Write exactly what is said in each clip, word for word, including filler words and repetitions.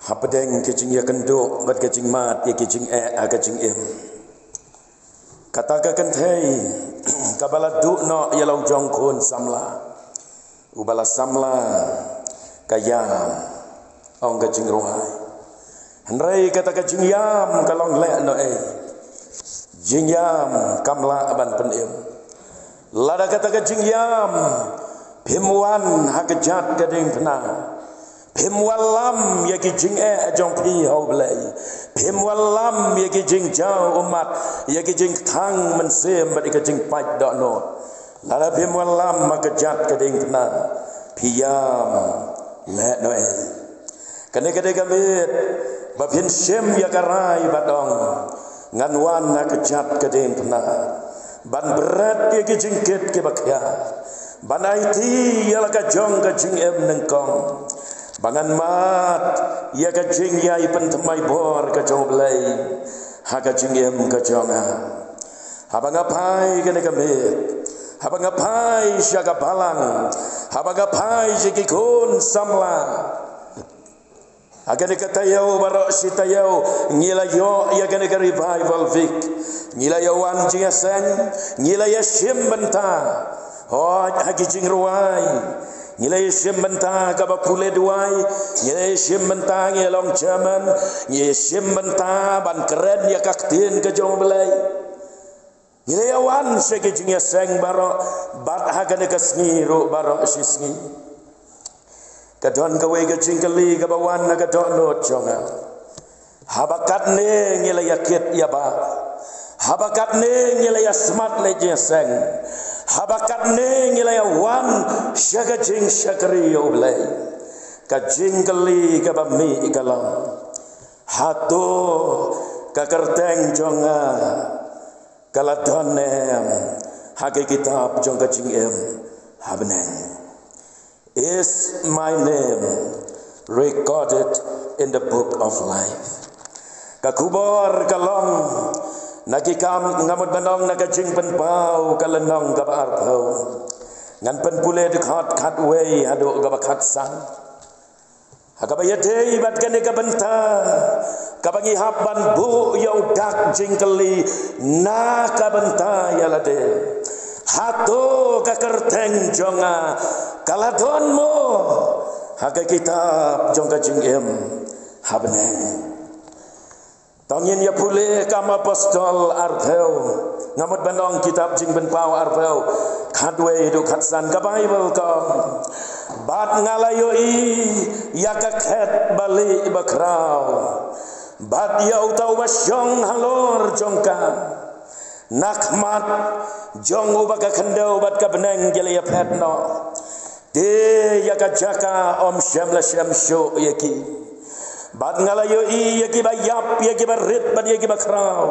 Hapdeng ka jingïakynduh bad ka jingmad ïa ka jingeh ha ka jingim, kata ka kynthei kaba la duh noh ïa la u jong khun samla, uba la samla ka ïam, ong ka jingrwai. Hynrei kata ka jingïam ka long lehnohei? Jingïam kam lah ban pynim. Lada kata ka jingïam phim wan ha ka jait ka diengphna, phim wallam ïa ki jingeh jong phi ha U Blei, phim wallam ïa ki jingjaw ummat, ïa ki jingkthang mynsiem bad ïa ki jingpait dohnud, lada phim wallam ha ka jait ka diengphna, phi ïam lehnohei? Kane ka dei ka miet ba phin shim ïa ka rai bad ong, ngan wan ha ka jait ka diengphna ban bret ïa ki jingkit kiba khia, ban aiti ïa la ka jong ka jingim nyngkong, ba ngan mad ïa ka jingïai pynthymmai bor ka jong U Blei ha ka jingim ka jong nga. Haba nga phai kane ka miet, haba nga phai sha ka balang, haba nga phai sha ki khun samla, ha kane ka taïew baroh shi taïew ngi la ïoh ïa kane ka Revival Week. Ngi la ïa wan jingïaseng, ngi la ïa shim bynta, hooid, ha ki jingrwai. Ngi la ïa shim bynta kaba pule duwai, ngi la ïa shim bynta, ngi ïa long chairman, ngi ïa shim bynta ban kren ïa ka ktien ka jong U Blei. Ngi la ïa wan sha ki jingïaseng baroh, bad ha kane ka sngi ruh baroh shi sngi. Ka don kawei ka jingkylli kaba wan na ka dohnud jong nga. Haba katne ngi la ïa kit ïa bah, haba katne ngi la ïa smat leit jingïaseng, haba katne ngi la ïa wan sha ka jingshakri ïa U Blei, ka jingkylli kaba mih ka long, hato ka kyrteng jong nga ka la don ne em ha ka kitab jong ka jingim ha bneng? Is my name recorded in the book of life? Ka khubor ka long na ki kam, nga mut ban ong, na ka Jingpynpaw ka lynnong kaba arphew, ngan pynpule dkhot khatwei haduh kaba khatsan. Ha kaba ïadei bad kane ka bynta kaba ngi hap ban buh ïa u dak jingkylli na ka bynta ïa lade, hato ka kyrteng jong nga ka la don mo ha ka kitab jong ka jingim ha bneng? To ngin ïa pule Kam Apostol arphew, nga mut ban ong kitab Jingpynpaw arphew, khatwei haduh khatsan. Ka Baibl ka ong, bad nga la ïohi ïa ka khet ba lieh ba khraw, bad ïa uta uba shong halor jong ka. Na khmat jong uba ka khyndew bad ka bneng ki la ïa phet noh, te ïa ka jaka ym shym la shem shuh ïa ki. Bad nga la ïohi ïa kiba ïap, ïa kiba rit bad ïa kiba khraw,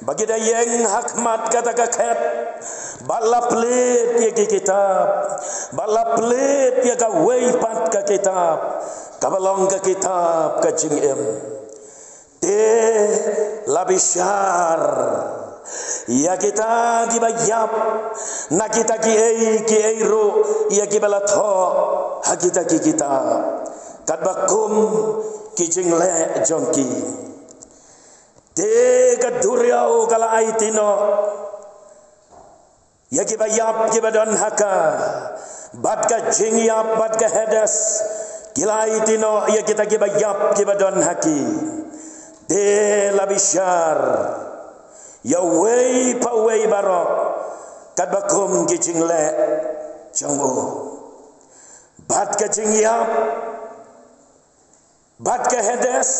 ba ki da ïeng ha khmat kata ka khet, bad la plie ïa ki kitab, bad la plie ïa kawei pat ka kitab, kaba long ka kitab ka jingim. Te la bishar ïa kita kiba ïap na kita kiei kiei ruh ïa kiba la thoh ha kita ki kitab, katba kum ki jingleh jong ki. Te ka duriaw ka la aiti noh ïa kiba ïap kiba don ha ka, bad ka jingïap bad ka Hades ki la aiti noh ïa kita kiba ïap kiba don ha ki. Te la bishar ïa uwei pa uwei baroh katba kum ki jingleh jong u. Bad ka jingïap bad ka Hades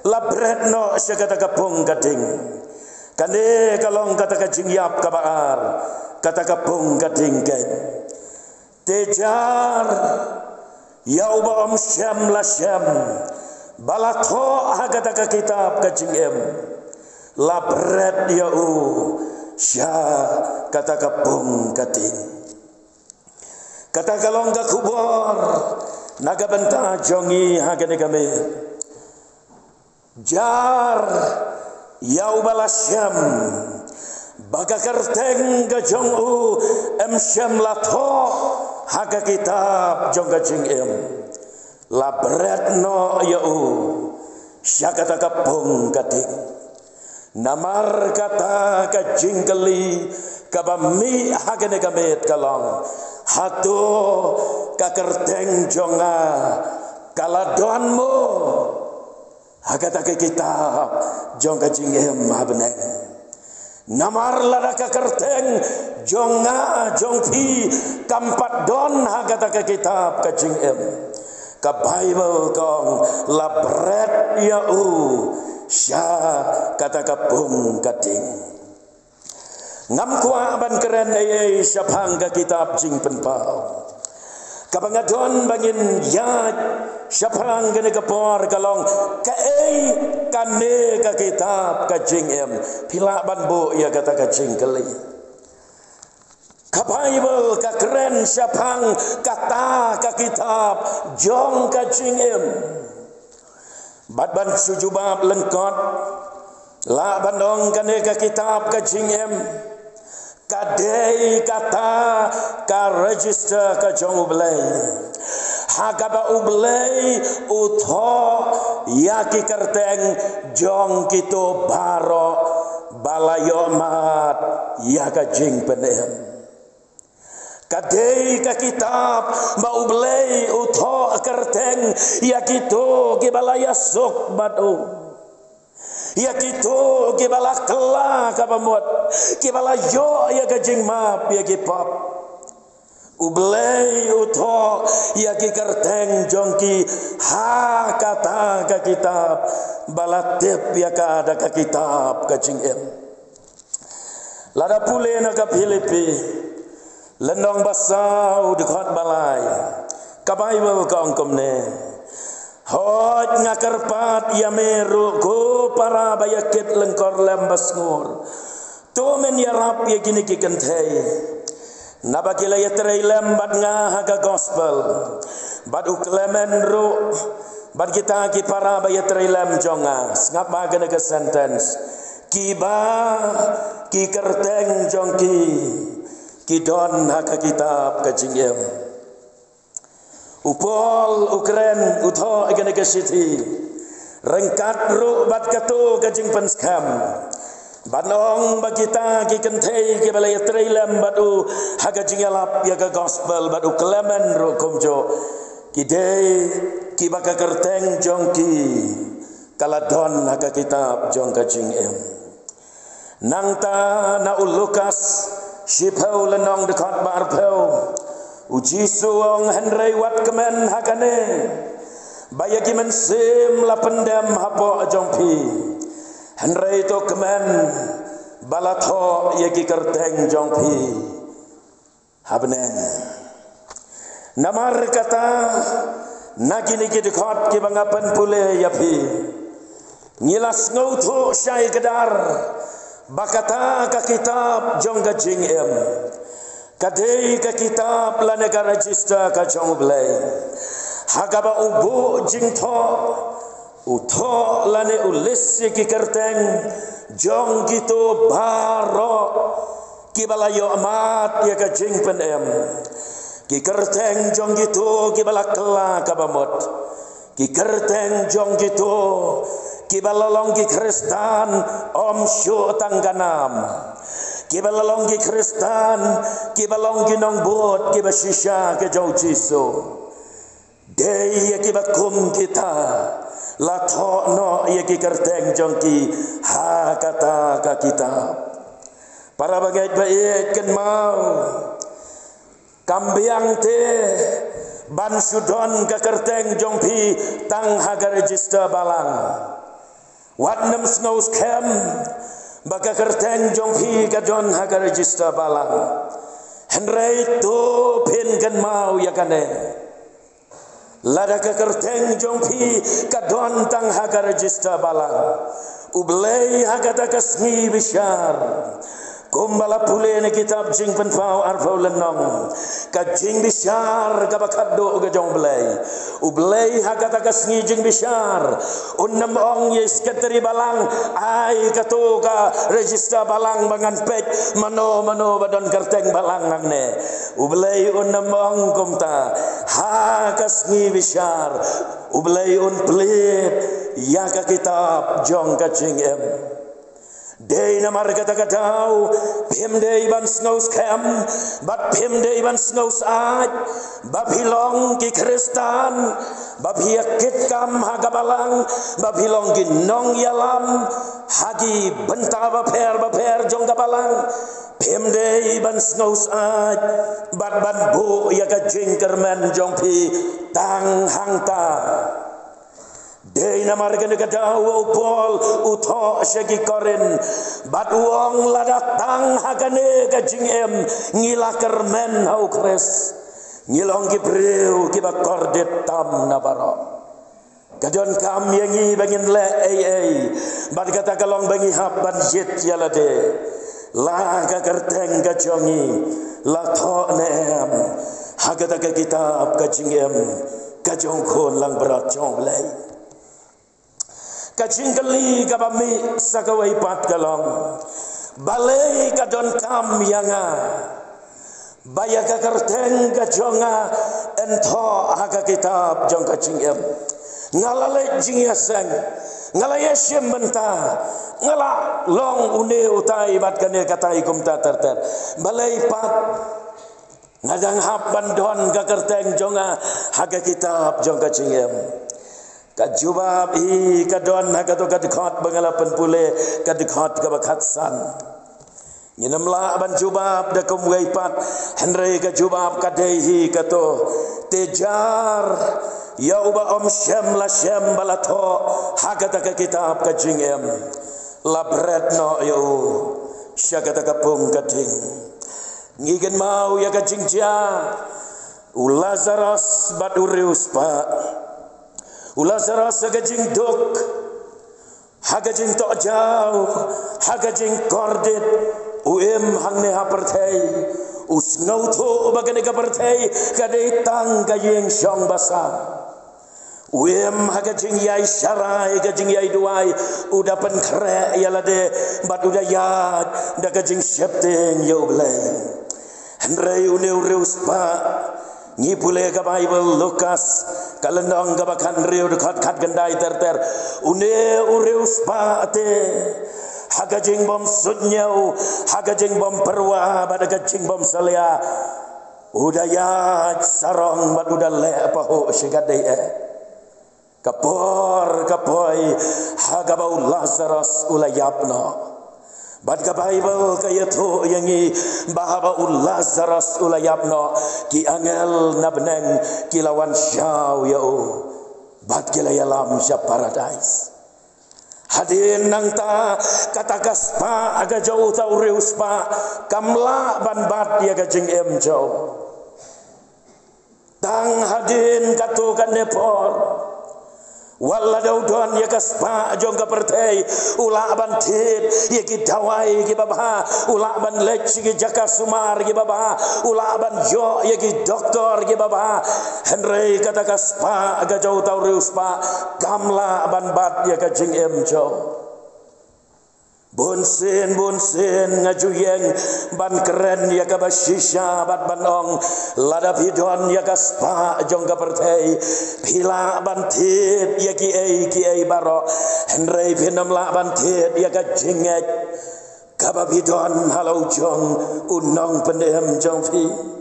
la bret noh sha kata ka pung ka ding. Kane ka long kata ka jingïap kaba ar, kata ka pung ka ding keiñ. Te jar ïa uba ym shym la shem ba la thoh ha kata ka kitab ka jingim, la bret ïa u sha kata ka pung ka ding. Kata ka long ka khubor na ka bynta jong ngi ha kane ka miet. Jar ïa uba la shem ba ka kyrteng ka jong u ym shym la thoh ha ka kitab jong ka jingim, la bret noh ïa u sha kata ka pung ka ding. Namar kata ka jingkylli kaba mih ha kane ka miet ka long, hato ka kyrteng jong nga ka la don mo ha kata ka kitab jong ka jingim ha bneng? Namar lada ka kyrteng jong nga jong phi kam pat don ha kata ka kitab ka jingim, ka Baibl ka ong la bret ïa u sha kata ka pung ka ding. Ngam kwah ban kren ei ei shaphang ka kitab Jingpynpaw. Kaba nga don ba ngin ïaid shaphang kane ka por ka long, kaei kane ka kitab ka jingim? Phi lah ban buh ïa kata ka jingkylli. Ka Baibl ka kren shaphang kata ka kitab jong ka jingim. Bad ban shu jubab lyngkot, lah ban ong kane ka kitab ka jingim ka dei kata ka register ka jong U Blei, ha kaba U Blei u thoh ïa ki kyrteng jong kito baroh ba la ïohmad ïa ka jingpynim. Ka dei ka kitab ba U Blei u thoh kyrteng ïa kito kiba la ïasuk bad u, ïa kito kiba la kylla kaba mut, kiba la ïoh ïa ka jingmap ïa ki pap. U Blei u thoh ïa ki kyrteng jong ki ha kata ka kitab ba la tip ïa ka da ka kitab ka jingim. Lada pule na ka Philippi lynnong ba saw dkhot ba lai, ka Baibl ka ong kumne: Hooid, nga kyrpad ïa me ruh, ko para ba ïakit lyngkor lem ba sngur, to men ïarap ïa kine ki kynthei, naba ki la ïatrei lem bad nga ha ka gospel, bad u Klemen ruh, bad kita ki para ba ïatrei lem jong nga. Sngap ba kane ka sentence: kiba ki kyrteng jong ki ki don ha ka kitab ka jingim. U Paul u kren, u thoh ïa kane ka shithi ryngkat ruh bad kato ka jingpynskhem, ban ong ba kita ki kynthei kiba la ïatrei lem bad u ha ka jingïalap ïa ka gospel, bad u Klemen ruh kumjuh, ki dei kiba ka kyrteng jong ki ka la don ha ka kitab jong ka jingim. Nangta na u Lukas shiphew lynnong dkhot ba arphew, U Jisu u ong: Hynrei wat kmen ha kane, ba ïa ki mynsiem la pyndem hapoh jong phi. Hynrei to kmen ba la thoh ïa ki kyrteng jong phi ha bneng. Namar kata, na kine ki dkhot kiba nga pynpule ïa phi, ngi la sngewthuh shai kdar ba kata ka kitab jong ka jingim ka dei ka kitab lane ka register ka jong U Blei, ha kaba u buh jingthoh U thoh lane u list ïa ki kyrteng jong kito baroh kiba la ïohmad ïa ka jingpynim. Ki kyrteng jong kito kiba la kylla kaba mut. Ki kyrteng jong kito kiba la long ki Khristan ym shuh tang ka nam. Kiba la long ki Khristan kiba long ki nongbud kiba shisha ka jong u Jisu. Dei ïa kiba kum kita la thoh noh ïa ki kyrteng jong ki ha kata ka kitab. Para bangeit ba ïeit, kynmaw, kam biang te ban shu don ka kyrteng jong phi tang ha ka register balang. Wat nym sngew skhem ba ka kyrteng jong phi ka don ha ka register balang. Hynrei to phin kynmaw ïa kane. Lada ka kyrteng jong phi ka don tang ha ka register balang, U Blei ha kata ka sngi bishar, kumba la pule na kitab Jingpynpaw arphew lynnong, ka jingbishar kaba khatduh ka jong U Blei. U Blei ha kata ka sngi jingbishar un nym ong ïa i sekretari balang, ai kato ka register balang ba ngan peit mano mano ba don kyrteng balang hangne. U Blei un nym ong kumta. Ha ka sngi bishar U Blei un plie ïa ka kitab jong ka jingim. Dei namar kata ka daw phim dei ban sngew skhem bad phim dei ban sngew syaid ba phi long ki Khristan, ba phi ïa kit kam ha ka balang, ba phi long ki nongïalam ha ki bynta bapher bapher jong ka balang. Phim dei ban sngew syaid bad ban buh ïa ka jingkyrmen jong phi tang hangta. Dei namar kane ka daw u Paul u thoh sha ki Korinth bad u ong, lada tang ha kane ka jingim ngi la kyrmen ha U Khrist, ngi long ki briew kiba kordit tam na baroh. Ka donkam ïa ngi ba ngin leh ei ei bad kata ka long ba ngi hap ban jied ïa lade. La ka kyrteng ka jong ngi la thoh ne em ha kata ka kitab ka jingim ka jong u Khun langbrot jong U Blei? Ka jingkylli kaba mih sa kawei pat ka long, balei ka donkam ïa nga ba ïa ka kyrteng ka jong nga yn thoh ha ka kitab jong ka jingim? Nga la leit jingïaseng, nga la ïashim bynta, nga la long une utai bad kane katai kumta ter ter. Balei pat nga dang hap ban don ka kyrteng jong nga ha ka kitab jong ka jingim? Ka jubab hi ka don ha kato ka dkhot ba nga la pynpule, ka dkhot kaba khatsan. Ngin ym lah ban jubab da kumwei pat, hynrei ka jubab ka dei hi kato: Te jar ïa uba ym shem la shem ba la thoh ha kata ka kitab ka jingim, la bret noh ïa u sha kata ka pung ka ding. Ngi kynmaw ïa ka jingjia u Lasaros bad u riewspah. U Lasaros ha ka jingduk, ha ka jingtohjaw, ha ka jingkordit, u im hangne ha pyrthei. U sngewthuh ba kane ka pyrthei ka dei tang ka ïing shong basa. U im ha ka jingïai sharai, ka jingïai duwai, u da pynkhreh ïa lade bad u da ïaid da ka jingsheptieng ïa U Blei. Hynrei une u riewspah, ngi pule ka Baibl Lukas, ka lynnong kaba khathynriew, dkhot khatkhyndai ter ter. Une u riewspah te, ha ka jingbym suidñiew, ha ka jingbym pyrwa bad ha ka jingbym salia, u da ïaid sarong bad u da leh pahuh shi katdei eh. Ka por ka poi ha kaba u Lasaros u la ïap noh. Bad ka Baibl ka ïathuh ïa ngi ba haba u Lasaros u la ïap noh, ki angel na bneng ki la wan shaw ïa u bad ki la ïalam sha Paradais. Hadien nangta kata ka spah ka jong uta u riewspah kam lah ban bat ïa ka jingim jong u. Tang hadien kato kane por, Wat la u don ïa ka spah jong ka pyrthei, u lah ban thied ïa ki dawai kiba bha, u lah ban leit sha ki jaka sumar kiba bha, u lah ban ïoh ïa ki doktor kiba bha. Hynrei kata ka spah ka jong uta u riewspah kam lah ban bat ïa ka jingim jong u. Bunsien bunsien nga ju ïeng ban kren ïa kaba shisha bad ban ong, lada phi don ïa ka spah jong ka pyrthei, phi lah ban thied ïa kiei kiei baroh, hynrei phin ym lah ban thied ïa ka jingngeit kaba phi don ha la u jong u nongpynim jong phi.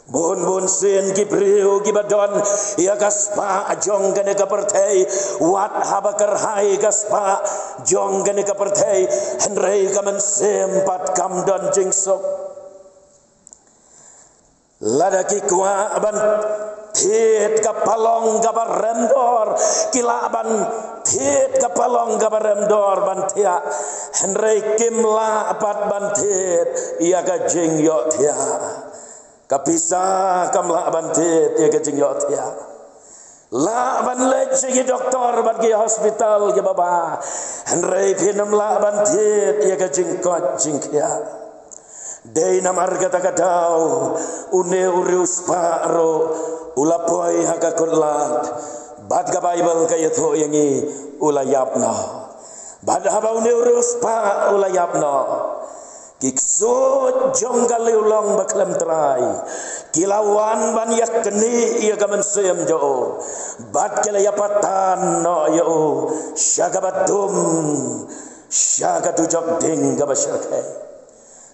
Bun bunsien ki briew kiba don ïa ka spah jong kane ka pyrthei, wat haba kyrhai ka spah jong kane ka pyrthei, hynrei ka mynsiem pat kam don jingsuk. Lada ki kwah ban thied ka palong kaba rem dor, ki lah ban thied ka palong kaba rem dor ban thiah, hynrei kim lah pat ban thied ïa ka jingïohthiah. Ka pisa kam lah ban thied ïa ka jingïohthiah. Lah ban leit sha ki doktor bad ki hospital kiba bha, hynrei phin ym lah ban thied ïa ka jingkoit jingkhiah. Dei namar kata ka daw une u riewspah ruh u la poi ha ka kutlad, bad ka Baibl ka ïathuh ïa ngi u la ïap noh. Bad haba une u riewspah u la ïap noh, ki ksuid jong ka liwlong ba khlem trai ki la wan ban ïaknieh ïa ka mynsiem jong u, bad ki la ïapatan noh ïa u sha kaba dum, sha ka dujok ding kaba shyrkhei.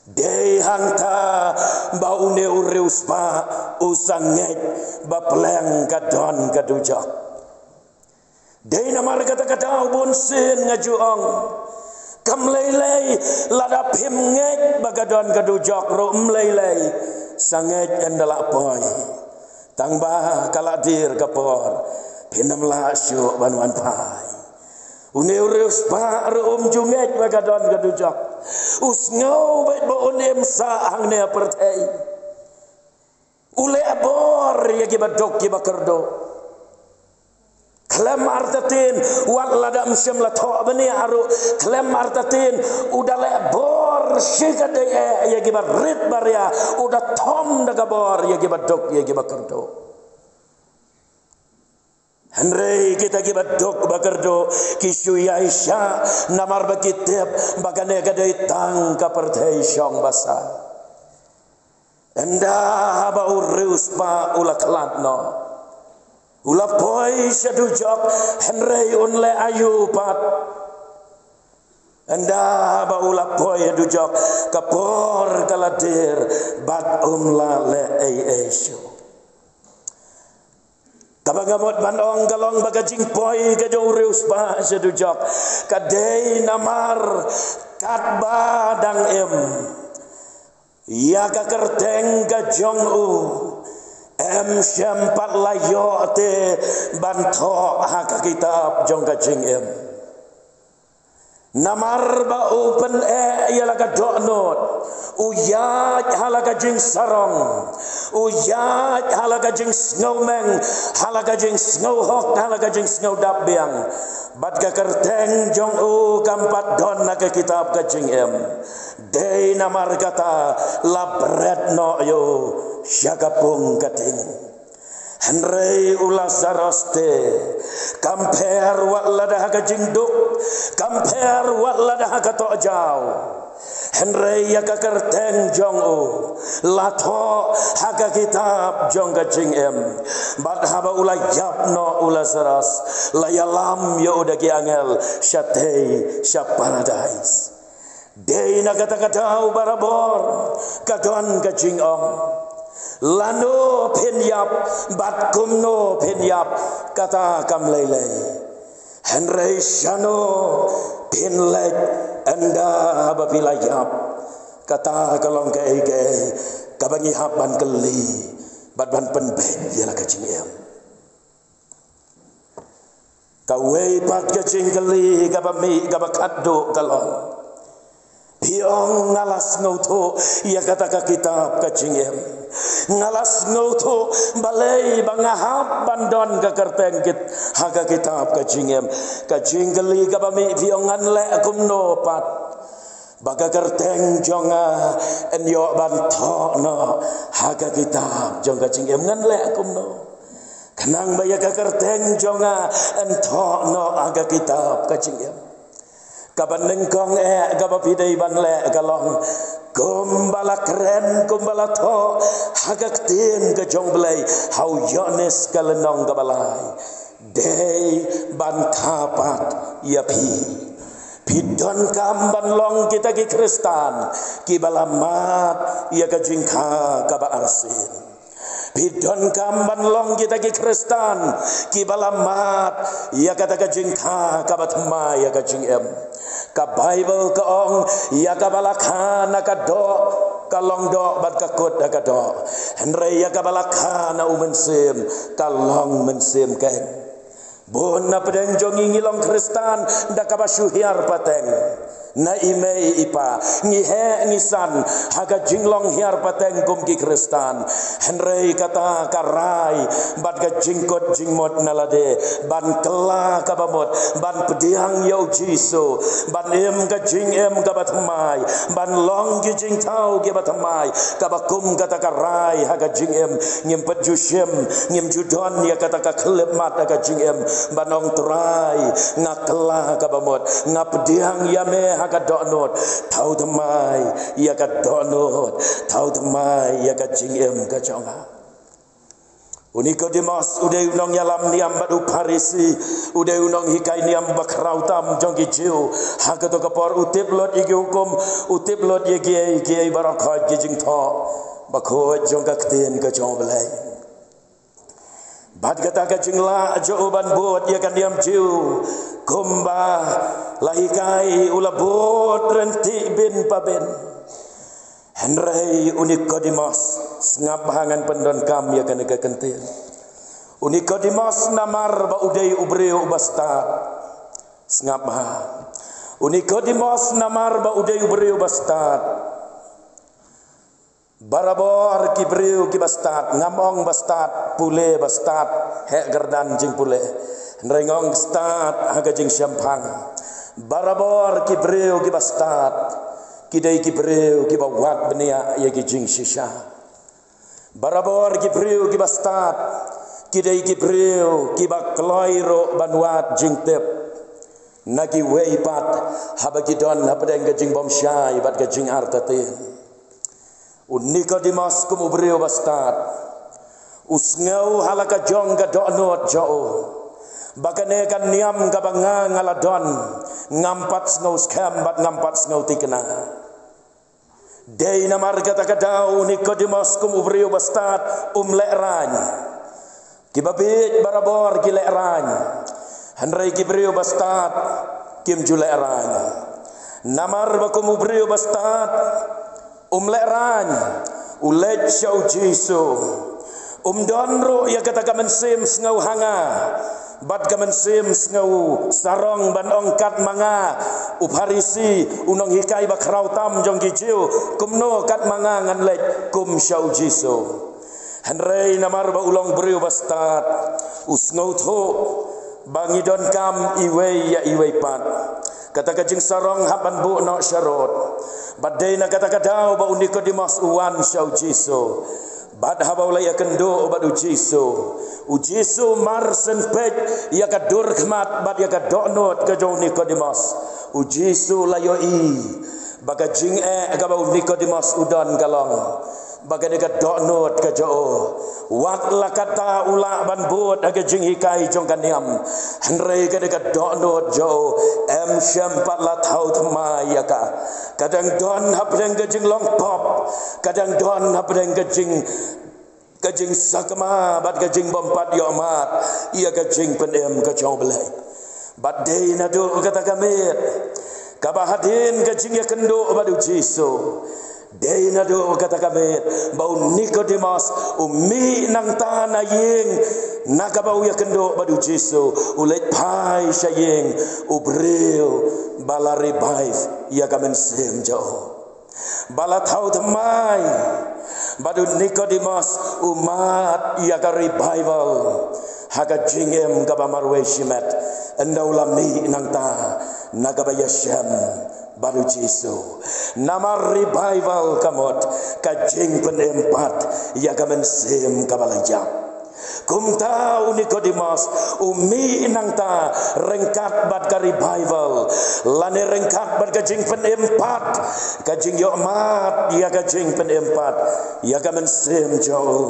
Dei hangta ba une u riewspah u sa ngeit ba pleng ka don ka dujok. Dei namar kata ka daw bunsien nga ju ong, kam lei lei lada phim ngeit ba ka don ka dujok ruh, ym lei lei, sa ngeit ynda la poi. Tang ba ka la dier ka por, phin ym lah shuh ban wan phai. Une u riewspah ruh um ju ngeit ba ka don ka dujok. U sngew beit ba un im sah hangne ha pyrthei. U leh bor ïa kiba duk kiba kyrduh. Khlem artatien, wat lada um shym la thoh bniah ruh, khlem artatien u da leh bor shikatdei eh ïa kiba rit baria, u da thom da ka bor ïa kiba duk ïa kiba kyrduh. Hynrei kita kiba duk ba kyrduh ki shu ïaishah namar ba ki tip ba kane ka dei tang ka pyrthei shong basa. Ynda haba u riewspah u la khlad noh, u la poi sha dujok, hynrei un leh aïu pat? Ynda haba u la poi ha dujok, ka por ka la dier bad um lah leh ei ei shuh. Kaba nga mut ban ong ka long ba ka jingpoi ka jong u riewspah sha dujok ka dei namar katba dang im ïa ka kyrteng ka jong u, em shym pat la ïoh te ban thoh ha ka kitab jong ka jingim. Namar ba u pyneh ïa la ka dohnud, u ïaid ha la ka jingsarong, u ïaid ha la ka jingsngewmeng, ha la ka jingsngewhok, ha la ka jingsngewdap biang. Bad ka kyrteng jong u kam pat don ha ka kitab ka jingim. Dei namar kata la bret noh ïa u sha ka pung ka ding. Hynrei u Lasaros te, kam pher wat lada ha ka jingduk, kam pher wat lada ha ka tohjaw. Hynrei ïa ka kyrteng jong u la thoh ha ka kitab jong ka jingim. Bad haba u la ïap noh u Lasaros, la ïalam ïa u da ki angel shatei sha paradais. Dei na kata ka daw barabor ka don ka jingong. Lano phin ïap bad kumno phin ïap, kata kam lei lei. Hynrei shano phin leit ynda ba phi la ïap, kata ka long kaei kaei kaba ngi hap ban kylli bad ban pynbeit ïa la ka jingim. Kawei pat ka jingkylli kaba mih kaba khatduh ka long, Phi ong nga la sngewthuh ïa kata ka kitab ka jingim. Nga la sngewthuh balei ba nga hap ban don ka kyrteng kit ha ka kitab ka jingim. Ka jingkylli kaba mih, phi ong ngan leh kumno pat ba ka kyrteng jong nga yn ïoh ban thoh noh ha ka kitab jong ka jingim? Ngan leh kumno khnang ba ïa ka kyrteng jong nga yn thoh noh ha ka kitab ka jingim? Kaba nyngkong eh kaba phi dei ban leh ka long kumba la kren, kumba la thoh ha ka ktien ka jong U Blei ha u Ïoannis ka lynnong kaba lai: Dei ban kha pat ïa phi. Phi donkam ban long kita ki Khristan kiba la mad ïa ka jingkha kaba arsien. Phi donkam ban long kita ki Khristan kiba la mad ïa kata ka jingkha kaba thymmai ïa ka jingim. Ka Baibl ka ong, ïa kaba la kha na ka doh ka long doh bad ka kut ha ka doh, hynrei ïa kaba la kha na U Mynsiem ka long mynsiem keiñ. Bun na pdeng jong ngi ngi long Khristan da kaba shu hiar pateng na i mei i pa, ngi heh ngi san ha ka jinglong hiar pateng kum ki Khristan, hynrei kata ka rai bad ka jingkut jingmut na lade ban kylla kaba mut, ban pdiang ïa U Jisu, ban im ka jingim kaba thymmai, ban long ki jingthaw kiba thymmai, kaba kum kata ka rai ha ka jingim. Ngim pat ju shim, ngim ju don ïa kata ka khyllipmat ha ka jingim ban ong, Trai, nga kylla kaba mut, nga pdiang ïa me ha ka dohnud. Thaw thymmai ïa ka dohnud, thaw thymmai ïa ka jingim ka jong nga. U Nikodimos u dei u nongïalam niam bad u Pharisi, u dei u nonghikai niam ba khraw tam jong ki Jiw. Ha kato ka por u tip lut ïa ki hukum, u tip lut ïa kiei kiei baroh, ki jingthoh bakhuid jong ka ktien ka jong U Blei. Bad kata ka jinglah jong u ban bud ïa ka niam Jiw, kumba la hikai, u la bud ryntih bin pa bin. Hynrei u Nikodimos, sngap ha, ngan pyndonkam ïa kane ka kyntien. U Nikodimos namar ba u dei u briew uba stad. Sngap ha. U Nikodimos namar ba u dei u briew uba stad. Barabor ki briew kiba stad, ngam ong ba stad pule, ba stad heh kyrdan jingpule, hynrei nga ong stad ha ka jingshemphang. Barabor ki briew kiba stad ki dei ki briew kiba wad bniah ïa ki jingshisha. Barabor ki briew kiba stad ki dei ki briew kiba kloi ruh ban wad jingtip na kiwei pat haba ki don hapdeng ka jingbymshai bad ka jingartatien. U Nikodimos kum u briew ba stad, u sngew ha la ka jong ka dohnud jong u ba kane ka niam kaba nga nga la don, ngam pat sngew skhem bad ngam pat sngew thikna. Dei namar kata ka daw u Nikodimos kum u briew ba stad um lehraiñ. Kiba bieit barabor ki lehraiñ, hynrei ki briew ba stad kim ju lehraiñ. Namar ba kum u briew ba stad um lehraiñ, u leit sha u Jisu. Um don ruh ïa kata ka mynsiem sngew ha nga bad ka mynsiem sngew sarong ban ong, kat ma nga u Pharisi, u nonghikai ba khraw tam jong ki Jiw, kumno kat ma nga ngan leit kum sha u Jisu? Hynrei namar ba u long briew ba stad, u sngewthuh ba ngi donkam iwei ïa iwei pat. Kata ka jingsarong hap ban buh noh sharud. Bad dei na kata ka daw ba u Nikodimos u wan sha u Jisu. Bad haba u la ïakynduh bad u Jisu, u Jisu mar shen peit ïa ka dur khmat bad ïa ka dohnud ka jong u Nikodimos, u Jisu la ïohi ba ka jingeh kaba u Nikodimos u don ka long ba kane ka dohnud ka jong u, wat la katta u lah ban bud ha ka jinghikai jong ka niam, hynrei kane ka dohnud jong u em shym pat la thaw thymmai ïa ka. Ka dang don hapdeng ka jinglong pop, ka dang don hapdeng ka jing, ka jingsakma bad ka jingbympat ïohmad ïa ka jingpynim ka jong U Blei. Bad dei naduh kata ka miet kaba hadien ka jingïakynduh bad u Jisu, dei naduh kata ka miet ba u Nikodimos u mih nangta na ïing Na kaba u ïakynduh bad u Jisu, u leit phai sha ïing u briew ba la revive ïa ka mynsiem jong u. Ba la thaw thymmai. Bad u Nikodimos u mad ïa ka revival ha ka jingim kaba marwei shimet. Ynda u la mih nangta na kaba ïashem bad u Jisu. Namar revival ka mut ka jingpynim pat ïa ka mynsiem kaba la ïap. Kumta u Nikodimos u mih nangta ryngkat bad ka revival, lane ryngkat bad ka jingpynim pat, ka jingïohmad ïa ka jingpynim pat ïa ka mynsiem jong u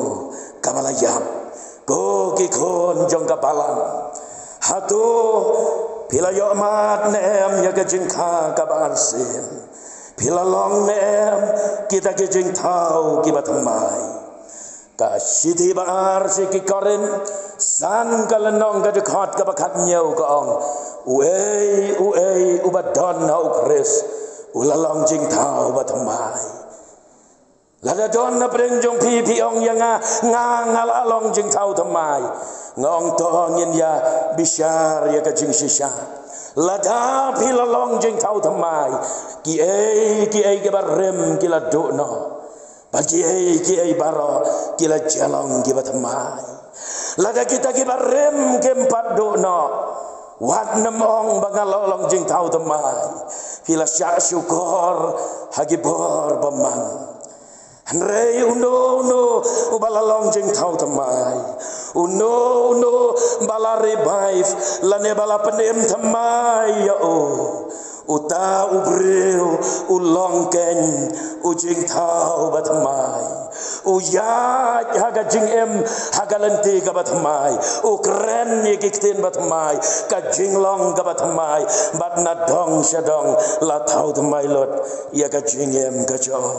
kaba la ïap. Ko ki khun jong ka balang, hato phi la ïohmad ne em ïa ka jingkha kaba arsien? Phi la long ne em kita ki jingthaw kiba thymmai? Ka shithi ba ar sha ki Korinth san, ka lynnong, ka dkhot kaba khathynñiew, ka ong: Uei uei uba don ha u Khrist u la long jingthaw bathymmai. Lada don napdeng jong phi, phi ong ïa nga, nga nga la long jingthaw thymmai, nga ong to ngin ïa bishar ïa ka jingshisha. Lada phi la long jingthaw thymmai, kiei kiei kiba rim ki la duh noh. Bad kiei kiei baroh ki la jia long kiba thymmai. Lada kita kiba rim kim pat duh noh, wat nym ong ba nga la long jingthaw thymmai. Phi la shah shukor ha ki bor bymman. Hynrei uno uno uba la long jingthaw thymmai, uno uno ba la revive lane ba la pynim thymmai ïa u, uta u briew u long kein u jingthaw bathymmai. U ïaid ha ka jingim ha ka lynti kaba thymmai, u kren ïa ki ktien bathymmai, ka jinglong kaba thymmai, bad na dong sha dong la thaw thymmai lut ïa ka jingim ka jong u.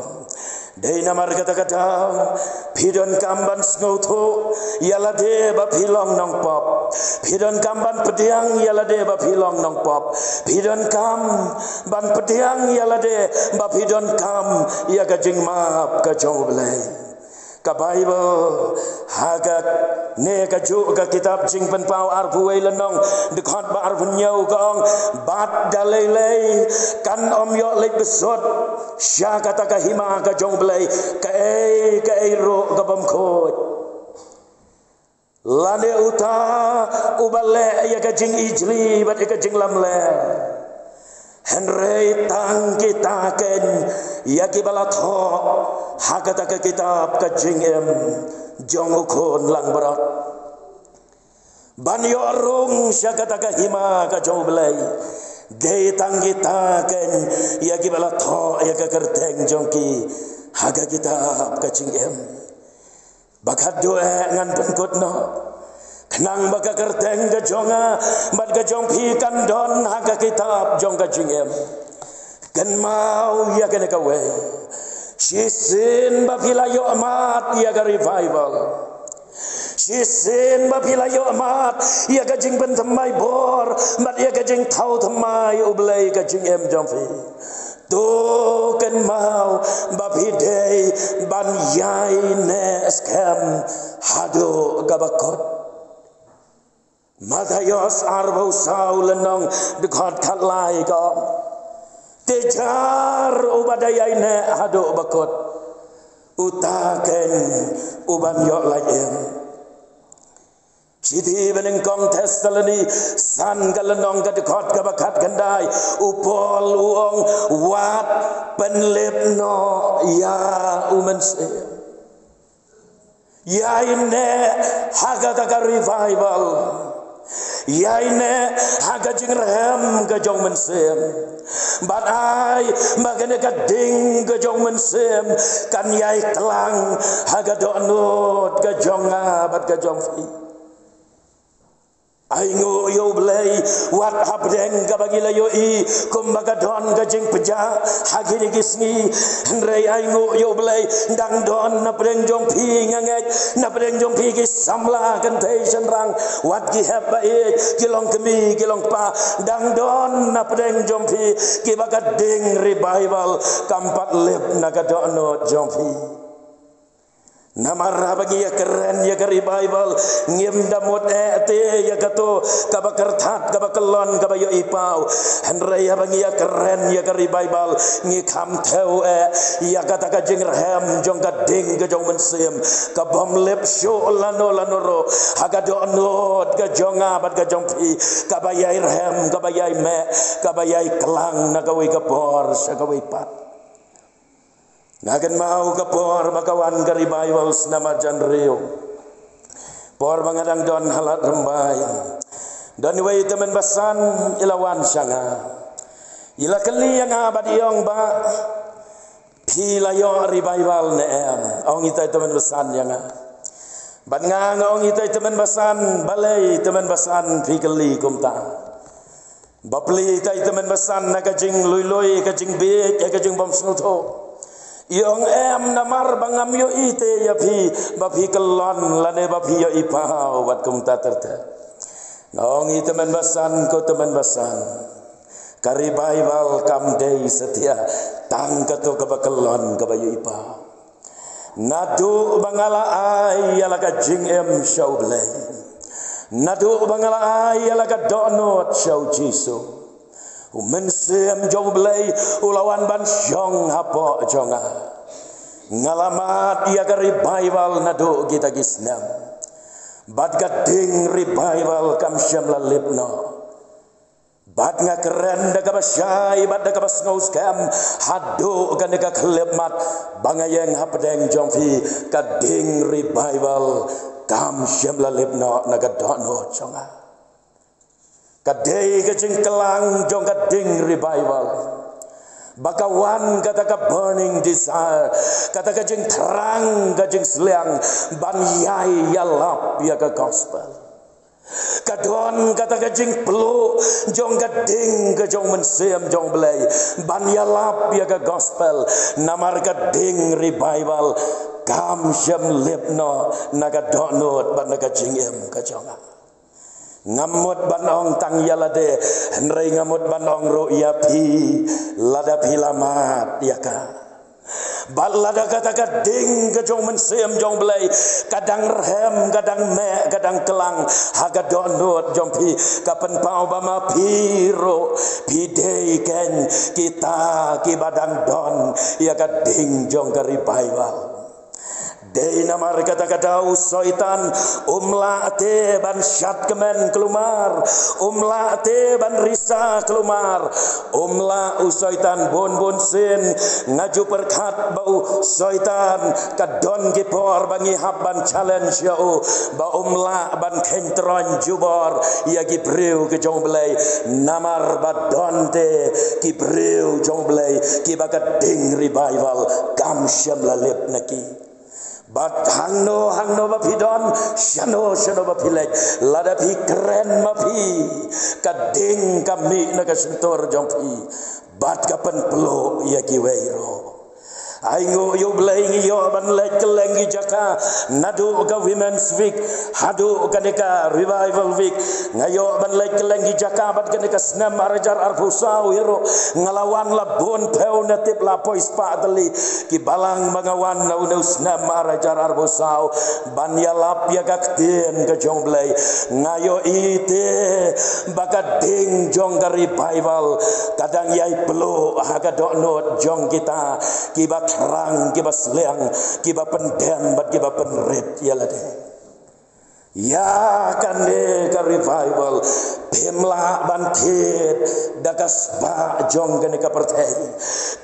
Dei namar kata ka daw phi donkam ban sngewthuh ïa lade ba phi long nongpop. Phi donkam ban pdiang ïa lade ba phi long nongpop. Phi donkam ban pdiang ïa lade ba phi donkam ïa ka jingmap ka jong U Blei. Ka Baibl ha kane kajuh ka kitab Jingpynpaw arphew wei lynnong, dkhot ba arphew hynñiew, ka ong: Bad da lei lei kan ym ïoh leit bsut sha kata ka hima ka jong U Blei kaei kaei ruh ka bym khuid, lane uta uba leh ïa ka jingijli bad ïa ka jinglamler. Hynrei tang kita kein ïa kiba la thoh ha kata ka kitab ka jingim jong U Khun langbrot, ban ïoh rung sha kata ka hima ka jong U Blei. Dei tang kita kein ïa kiba la thoh ïa ka kyrteng jong ki ha ka kitab ka jingim. Ba khatduh eh ngan pynkut noh, khnang ba ka kyrteng ka jong nga bad ka jong phi kan don ha ka kitab jong ka jingim. Kynmaw ïa kane kawei: shisien ba phi la ïohmad ïa ka revival, shisien ba phi la ïohmad ïa ka jingpynthymmai bor bad ïa ka jingthaw thymmai U Blei ka jingim jong phi, to kynmaw ba phi dei ban ïaineh skhem haduh kaba kut. Mathaios arphew saw lynnong, dkhot khatlai, ka ong: Te jar uba da ïaineh haduh ba kut, uta kein u ban ïoh lait im. Shithi banyngkong Thessaloni san, ka lynnong, ka dkhot kaba khatkhyndai, u Paul u ong: Wat pynlip noh ïa u Mynsiem. Ïaineh ha kata ka revival. Ïaineh ha ka jingrhem ka jong U Mynsiem. Bad ai ba kane ka ding ka jong U Mynsiem kan ïai klang ha ka dohnud ka jong nga bad ka jong phi. Ainguh ïa U Blei, wat hapdeng kaba ngi la ïohi kumba ka don ka jingpjah ha kine ki sngi, hynrei ainguh ïa U Blei, dang don napdeng jong phi, nga ngeit, napdeng jong phi ki samla kynthei shynrang, wat ki hep ba ïeit, ki long kmie, ki long kpa, dang don napdeng jong phi kiba ka ding revival kam pat lip na ka dohnud jong phi. Namar haba ngi ïa kren ïa ka revival, ngim da mut eh te ïa kato kaba kyrthat, kaba kyllon, kaba ïohi paw. Hynrei haba ngi ïa kren ïa ka revival, ngi kham thew eh ïa kata ka jingrhem jong ka ding ka jong u Mynsiem, ka bym lip shuh lano lano ruh ha ka dohnud ka jong nga bad ka jong phi, kaba ïai rhem, kaba ïai meh, kaba ïai klang na kawei ka por sha kawei pat. Nga kynmaw ka por ba ka wan ka revival snem ar hajar hynriew. Por ba nga dang don ha Lad Rymbai, don iwei i tymmen basan i la wan sha nga. I la kylli ïa nga bad i ong, "Bah, phi la ïoh revival ne em?" Ong ita i tymmen basan ïa nga. Bad nga, nga ong ita i tymmen basan, "Balei tymmen basan phi kylli kumta?" Bapli ita i tymmen basan na ka jingluilui, ka jingbieit, ka jingbymsngewthuh, i ong, "Em, namar ba ngam ïohi te ïa phi ba phi kyllon lane ba phi ïohi paw wat kumta ter ter." Nga ong, "I tymmen basan, ko tymmen basan, ka revival kam dei satia tang kato kaba kyllon, kaba ïohi paw. Naduh ba nga la ai ïa la ka jingim sha U Blei, naduh ba nga la ai ïa la ka dohnud sha U Jisu, U Mynsiem jong U Blei u la wan ban shong hapoh jong nga. Nga la mad ïa ka revival naduh kita ki snem, bad ka ding revival kam shym la lip noh. Bad nga kren da kaba shai bad da kaba sngewskhem haduh kane ka khyllipmat ba nga ïeng hapdeng jong phi, ka ding revival kam shym la lip noh na ka dohnud jong nga." Ka dei ka jingklang jong ka ding revival ba ka wan kata ka burning desire, kata ka jingthrang, ka jingsliang ban ïai ïalap ïa ka gospel. Ka don kata ka jingpluh jong ka ding ka jong U Mynsiem jong U Blei ban ïalap ïa ka gospel. Namar ka ding revival kam shym lip noh na ka dohnud bad na ka jingim ka jong nga. Ngam mut ban ong tang ïa lade, hynrei nga mut ban ong ruh ïa phi, lada phi la mad ïa ka, bad lada kata ka ding ka jong U Mynsiem jong U Blei ka dang rhem, ka dang meh, ka dang klang ha ka dohnud jong phi, ka pynpaw ba ma phi ruh phi dei kein kita kiba dang don ïa ka ding jong ka revival. Dei namar kata ka daw u Soitan um lah te ban shad kmen kulmar, um lah te ban risa kulmar, um lah u Soitan bun bun sien. Nga ju pyrkhat ba u Soitan ka don ki por ba ngi hap ban challenge ïa u ba um lah ban kheiñ tyroi jubor ïa ki briew ki jong U Blei, namar ba don te ki briew jong U Blei kiba ka ding revival kam shym la lip na ki. Bad hangno hangno ba phi don, shano shano ba phi leit, lada phi kren ma phi, ka ding ka mih na ka shyntur jong phi bad ka pynpluh ïa kiwei ruh. Ai nguh ïa U Blei, ngi ïoh ban leit kylleng ki jaka, naduh ka Women's Week haduh kane ka Revival Week. Nga ïoh ban leit kylleng ki jaka bad kane ka snem ar hajar arphew saw hi ruh nga la wan la bun phew na tip, la poi spah tylli ki balang ba nga wan na une u snem ar hajar arphew saw ban ïalap ïa ka ktien ka jong U Blei. Nga ïohi te ba ka ding jong ka revival ka dang ïai pluh ha ka dohnud jong kita kiba thrang, kiba sliang, kiba pyndem bad kiba pynrit ïa lade. Ïa kane ka revival phim lah ban thied da ka spah jong kane ka pyrthei.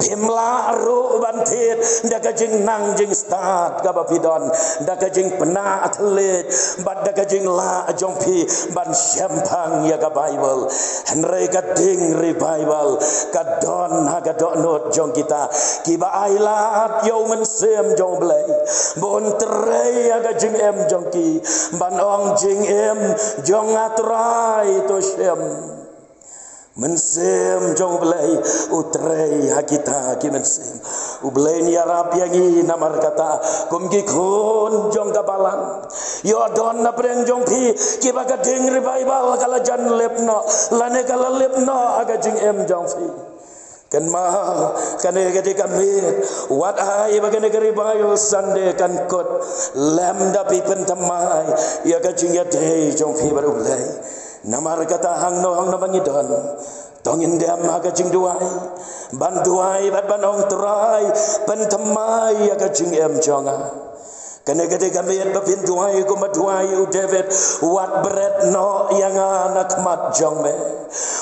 Phim lah ruh ban thied da ka jingnang jingstad kaba phi don, da ka jingpynah thylliej bad da ka jinglah jong phi ban shemphang ïa ka Baibl. Hynrei ka ding revival ka don ha ka dohnud jong kita kiba ailad ïa u Mynsiem jong U Blei ba un trei ha ka jingim jong ki ban ong, "Jingim jong nga Trai, to shim." Mynsiem jong U Blei u trei ha kita ki mynsiem. U Blei un ïarap ïa ngi namar kata kum ki khun jong ka balang. Ïoh don na pdeng jong phi kiba ka ding revival ka la jan lip noh lane ka la lip noh ha ka jingim jong phi. Kynmaw, kane ka dei ka miet, wat ai ba kane ka Revival Sunday kan kut lymda phi pynthymmai ïa ka jingïadei jong phi bad U Blei. Namar kata hangno hangno ba ngi don, to ngin dem ha ka jingduwai, ban duwai bad ban ong, Trai, pynthymmai ïa ka jingim jong nga. Kane ka dei ka miet ba phin duwai kumba duwai u David, wat bret noh ïa nga na khmat jong me,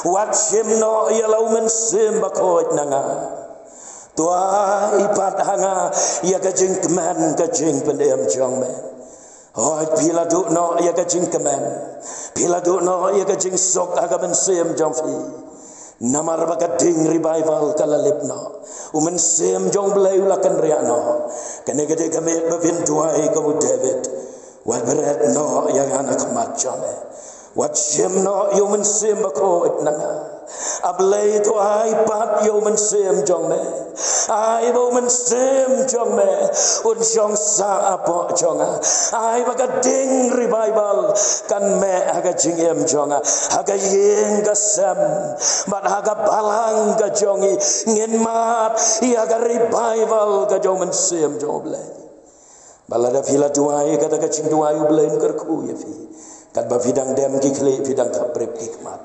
wat shim noh ïa la U Mynsiem Bakhuid na nga. To ai pat ha nga ïa ka jingkmen ka jingpynim jong me. Hooid, phi la duh noh ïa ka jingkmen, phi la duh noh ïa ka jingsuk ha ka mynsiem jong phi. Namar ba ka ding revival ka la lip noh, U Mynsiem jong U Blei u la kynriah noh. Kane ka dei ka miet ba phin duwai kum u David, wat bret noh ïa nga na khmat jong me, wat shim noh ïa U Mynsiem Bakhuid na nga. A Blei, to ai pat ïa U Mynsiem jong me. Ai ba U Mynsiem jong me un shong sah hapoh jong nga. Ai ba ka ding revival kan meh ha ka jingim jong nga, ha ka ïing ka sem bad ha ka balang ka jong ngi. Ngin mad ïa ka revival ka jong U Mynsiem jong U Blei. Bad lada phi la duwai kata ka jingduwai, U Blei un kyrkhu ïa phi. Katba phi dang dem ki khlieh, phi dang khapbrip ki khmat,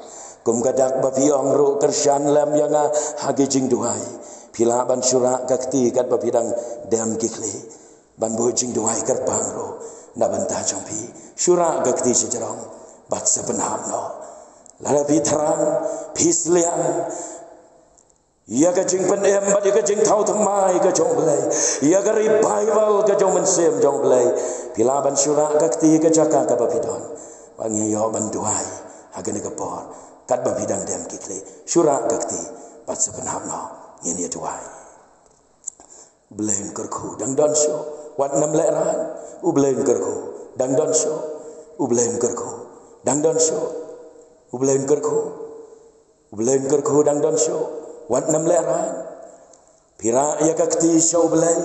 kum ka dak ba phi ong ruh, kyrshan lem ïa nga ha ki jingduwai. Phi lah ban shu rah ka kti katba phi dang dem ki khlieh, ban buh jingduwai kyrpang ruh na bynta jong phi. Shu rah ka kti shajrong bad sa pynhap noh. Lada phi thrang, phi sliang ïa ka jingpynim bad ïa ka jingthaw thymmai ka jong U Blei, ïa ka revival ka jong U Mynsiem jong U Blei, phi lah ban shu rah ka kti ha ka jaka kaba phi don, ba ngin ïoh ban duwai ha kane ka por katba phi dang dem ki khlieh. Shu rah ka kti bad sa pynhap noh, ngin ïa duwai. U Blei un kyrkhu, dang don shuh, wat nym lehraiñ. U Blei un kyrkhu, dang don shuh. U Blei un kyrkhu, dang don shuh. U Blei un kyrkhu, U Blei un kyrkhu, dang don shuh, wat nym lehraiñ. Phi rah ïa ka kti sha U Blei,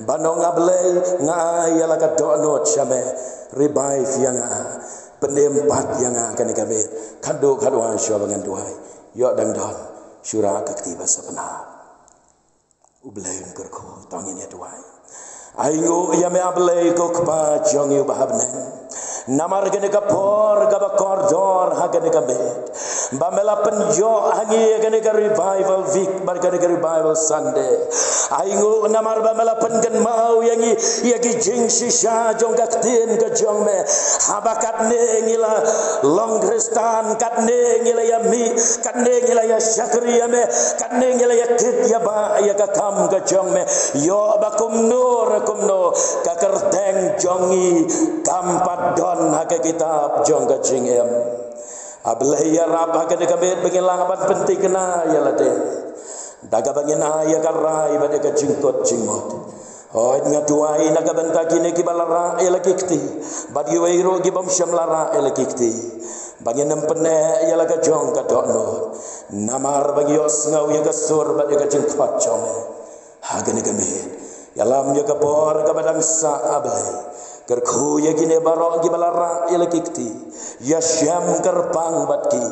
ban ong, A Blei, nga ai ïa la ka dohnud sha me. Revive ïa nga, pynim pat ïa nga kane ka miet, khatduh khatwai shuwa ba ngan duwai. Ïoh dang don, shu rah ka kti bad sa pynhap. U Blei un kyrkhu, to ngin ïa duwai. Ainguh ïa me, A Blei ko Kpa jong ngi uba ha bneng, namar kane ka por kaba kordor ha kane ka miet, ba me la pynïoh ha ngi ïa kane ka Revival Week bad kane ka Revival Sunday. Ainguh namar ba me la pynkynmaw ïa ngi ïa ki jingshisha jong ka ktien ka jong me. Haba katne ngi la long Khristan, katne ngi la ïa mih, katne ngi la ïa shakri ïa me, katne ngi la ïa kit ïa ba ïa ka kam ka jong me. Ïoh ba kumno re kumno ka kyrteng jong ngi kam pat don ha ka kitab jong ka jingim. A Blei, ïarap ha kane ka miet ba ngin lah ban pynthikna ïa lade da kaba ngin ai ïa ka rai bad ïa ka jingkut jingmut. Hooid, nga duwai na ka bynta kine kiba la rah ïa la ki kti bad kiwei ruh ki bym shym la rah ïa la ki kti, ba ngin ym pyneh ïa la ka jong ka dohnud, namar ba ngi ïohsngew ïa ka sur bad ïa ka jingkhot jong me. Ha kane ka miet, ïalam ïa ka por kaba dang sah, A Blei. Kyrkhu ïa kine baroh kiba la rah ïa la ki kti. Ïa shem kyrpang bad ki.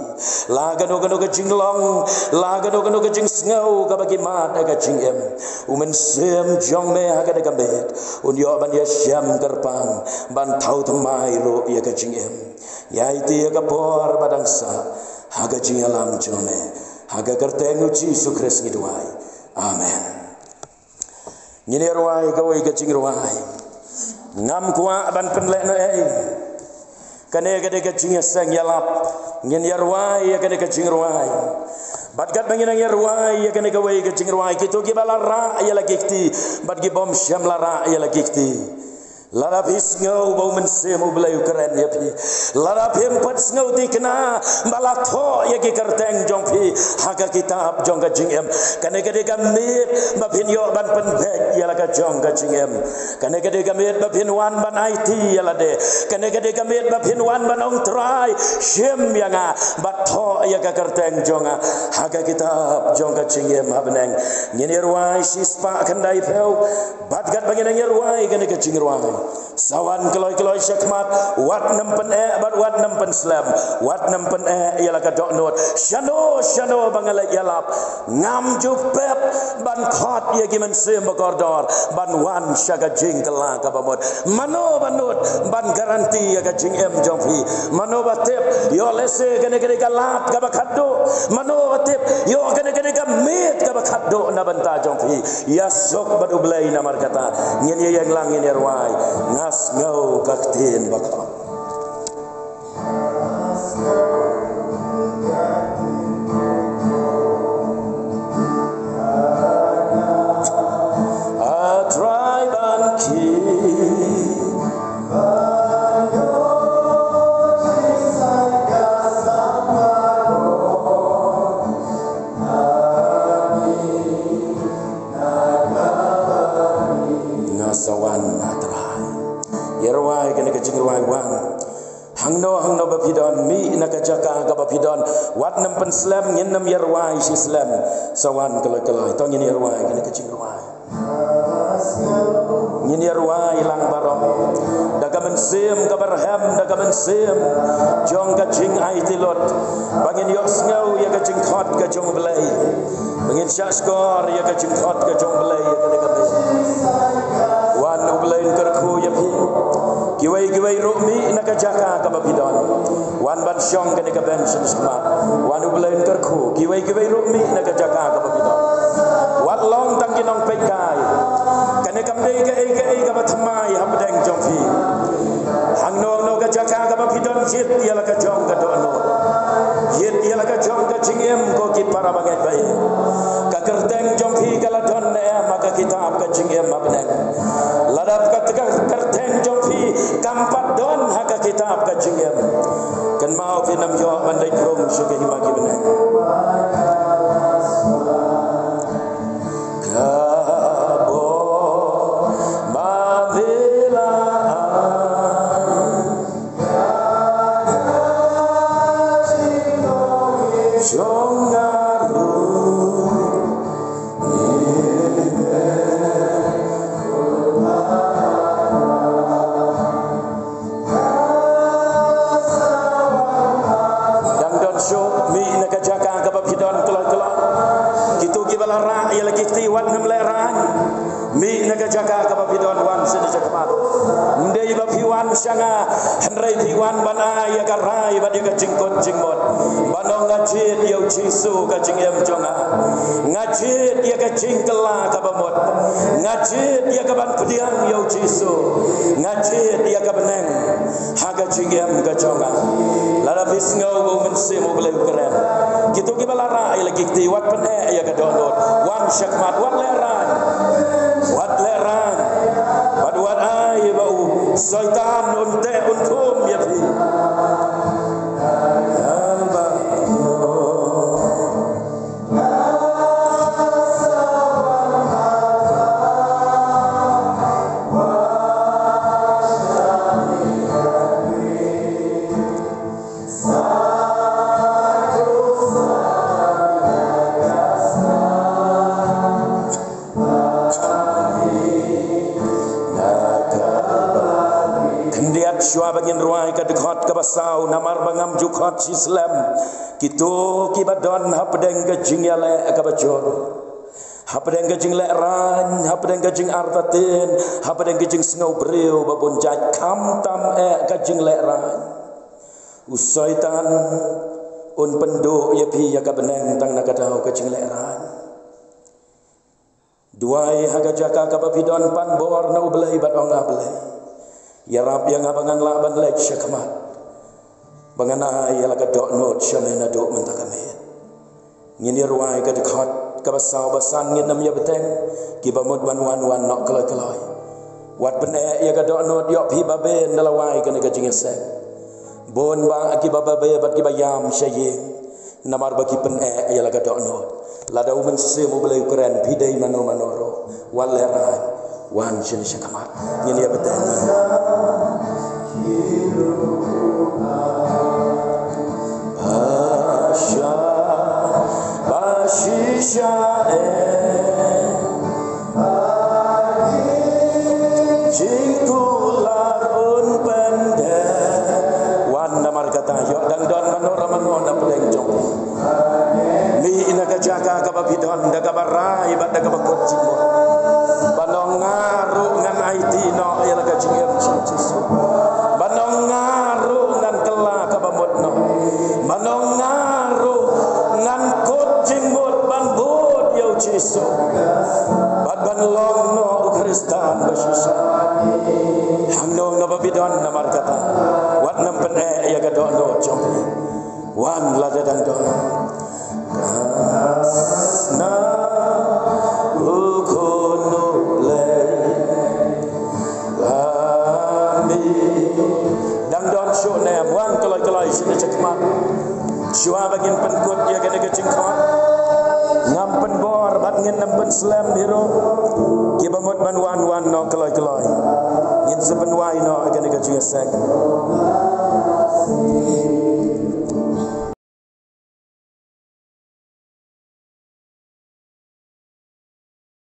La kano kano ka jinglong, la kano kano ka jingsngew kaba ki mad ha ka jingim, U Mynsiem jong me ha kane ka miet un ïoh ban ïa shem kyrpang, ban thaw thymmai ruh ïa ka jingim. Ïa aiti ïa ka por ba dang sah ha ka jingïalam jong me. Ha ka kyrteng U Jisu Khrist ngi duwai. Amen. Ngin ïa rwai kawei ka jingrwai. Ngam kwah ban pynlehnohei. Kane ka dei ka jingïaseng ïalap. Ngin ïa rwai ïa kane ka jingrwai. Bad katba ngin nang ïa rwai ïa kane kawei ka jingrwai, kito kiba la rah ïa la ki kti bad ki bym shym la rah ïa la ki kti, lada phi sngew ba U Mynsiem U Blei u kren ïa phi, lada phim pat sngew thikna ba la thoh ïa ki kyrteng jong phi ha ka kitab jong ka jingim, kane ka dei ka miet ba phin ïoh ban pynbeit ïa la ka jong ka jingim. Kane ka dei ka miet ba phin wan ban aiti ïa lade. Kane ka dei ka miet ba phin wan ban ong, Trai, shim ïa nga bad thoh ïa ka kyrteng jong nga ha ka kitab jong ka jingim ha bneng. Ngin ïa rwai shispah khyndaiphew. Bad katba ngin nang ïa rwai kane ka jingrwai, Sa wan kloi kloi sha khmat, wat nym pyneh bad wat nym pynslem, wat nym pyneh ïa la ka dohnud. Shano shano ba nga leit ïalap, ngam ju pep ban khot ïa ki mynsiem ba kordor ban wan sha ka jingkylla kaba mut. Mano ba nud ban guarantee ïa ka jingim jong phi? Mano ba tip ïoh lehse kane ka dei ka lad kaba khatduh? Mano ba tip ïoh kane ka dei ka miet kaba khatduh na bynta jong phi? Ïa suk bad U Blei namar kata. Ngin ïa ïeng lang, ngin ïa rwai. Nga sngew ka ktien ba khot. A trai ban ki. Nga sa wan, a Trai. Ïa rwai kane ka jingrwai wan. Hangno hangno ba phi don, mih na ka jaka kaba phi don. Wat nym pynslem, ngin nym ïa rwai shi slem. Sa wan kloi kloi. To ngin ïa rwai kane ka jingrwai. Ngin ïa rwai lang baroh da ka mynsiem kaba rhem, da ka mynsiem jong ka jingaiti lut, ba ngin ïohsngew ïa ka jingkhot ka jong U Blei, ba ngin shah shkor ïa ka jingkhot ka jong U Blei ïa kane ka miet. Wan, U Blei un kyrkhu ïa phi. Kiwei kiwei ruh mih na ka jaka kaba phi don. Wan ban shong kane ka bench sha khmat. Wan, U Blei un kyrkhu. Kiwei kiwei ruh mih na ka jaka kaba phi don. Wat long tang ki nongpeitkai. Kane kam dei kaei kaei kaba thymmai hapdeng jong phi. Hangno hangno ka jaka kaba phi don, jied ïa la ka jong ka dohnud. Jied ïa la ka jong ka jingim, ko ki para bangeit ba ïeit. Ka kyrteng jong phi ka la don ne em ha ka kitab ka jingim ha bneng? Lada ka, ka kyrteng jong phi kam pat don ha ka kitab ka jingim, kynmaw phin ym ïoh ban leit rung sha ka hima ki bneng. Ka bor ba me la ai jong nga ruh. Dang don shuh, mih na ka jaka kaba phi don kloi kloi. Kito kiba la rah ïa la ki kti, wat nym lehraiñ. Mih na ka jaka kaba phi don, wan shane sha khmat. Ym dei ba phi wan sha nga, hynrei phi wan ban ai ïa ka rai bad ïa ka jingkut jingmut. Ban ong, nga jied ïa U Jisu ka jingim jong nga. Nga jied ïa ka jingkylla kaba mut. Nga jied ïa ka ban pdiang ïa U Jisu. Nga jied ïa ka bneng ha ka jingim ka jong nga. Lada phi sngew ba U Mynsiem U Blei u kren, kito kiba la rah ïa la ki kti, wat pyneh ïa ka dohnud. Wan sha khmat, wat lehraiñ. Wat lehraiñ. Wat, wat ai ba u Soitan un teh un khum ïa phi. Khyndiat shuwa ba ngin rwai ka dkhot kaba saw, namar ba ngam ju khot shi slem. Kito kiba don hapdeng ka jingïaleh kaba jur, hapdeng ka jinglehraiñ, hapdeng ka jingartatien, hapdeng ka jingsngew briew ba bun jait, khamtam eh ka jinglehraiñ. U Soitan un pynduh ïa phi ïa ka bneng tang na ka daw ka jinglehraiñ. Duwai ha ka jaka kaba phi don, pan bor na U Blei bad ong, A Blei, ïarap ïa nga ba ngan lah ban leit sha khmat, ba ngan ai ïa la ka dohnud sha me naduh mynta ka miet. Ngin ïa rwai ka dkhot kaba saw ba san, ngin ym ïa bteng. Kiba mut ban wan, wan noh kloi kloi. Wat pyneh ïa ka dohnud, ïoh phi babe ynda la wai kane ka jingïaseng. Bun bah kiba babe bad kiba ïam sha ïing namar ba ki pyneh ïa la ka dohnud. Lada U Mynsiem U Blei u kren, phi dei mano mano ruh, wat lehraiñ. Wan shane sha khmat. Ngin ïa bteng. Ba shisha, ba shisha eh. Jingkular. Ba phi don da kaba rai bad da kaba kut jingmut. Ban ong nga ruh ngan aiti noh ïa la ka jingim jong Jisu. Ban ong nga ruh ngan kylla kaba mut noh. Ban ong nga ruh ngan kut jingmut ban bud ïa u Jisu. Bad ban long noh u Khristan ba shisha. Hangno hangno ba phi don namar kata, wat nym pyneh ïa ka dohnud jong phi. Wan lada dang don. Kasna u khun u Blei. Lami. Dang don shuh ne em? Wan kloi kloi sha ka jingkhmat. Shuwa ba ngin pynkut ïa kane ka jingkhot, ngam pynbor bad ngin nym pynslem hi ruh. Kiba mut ban wan, wan noh kloi kloi. Ngin sa pynwai noh ïa kane ka jingïaseng.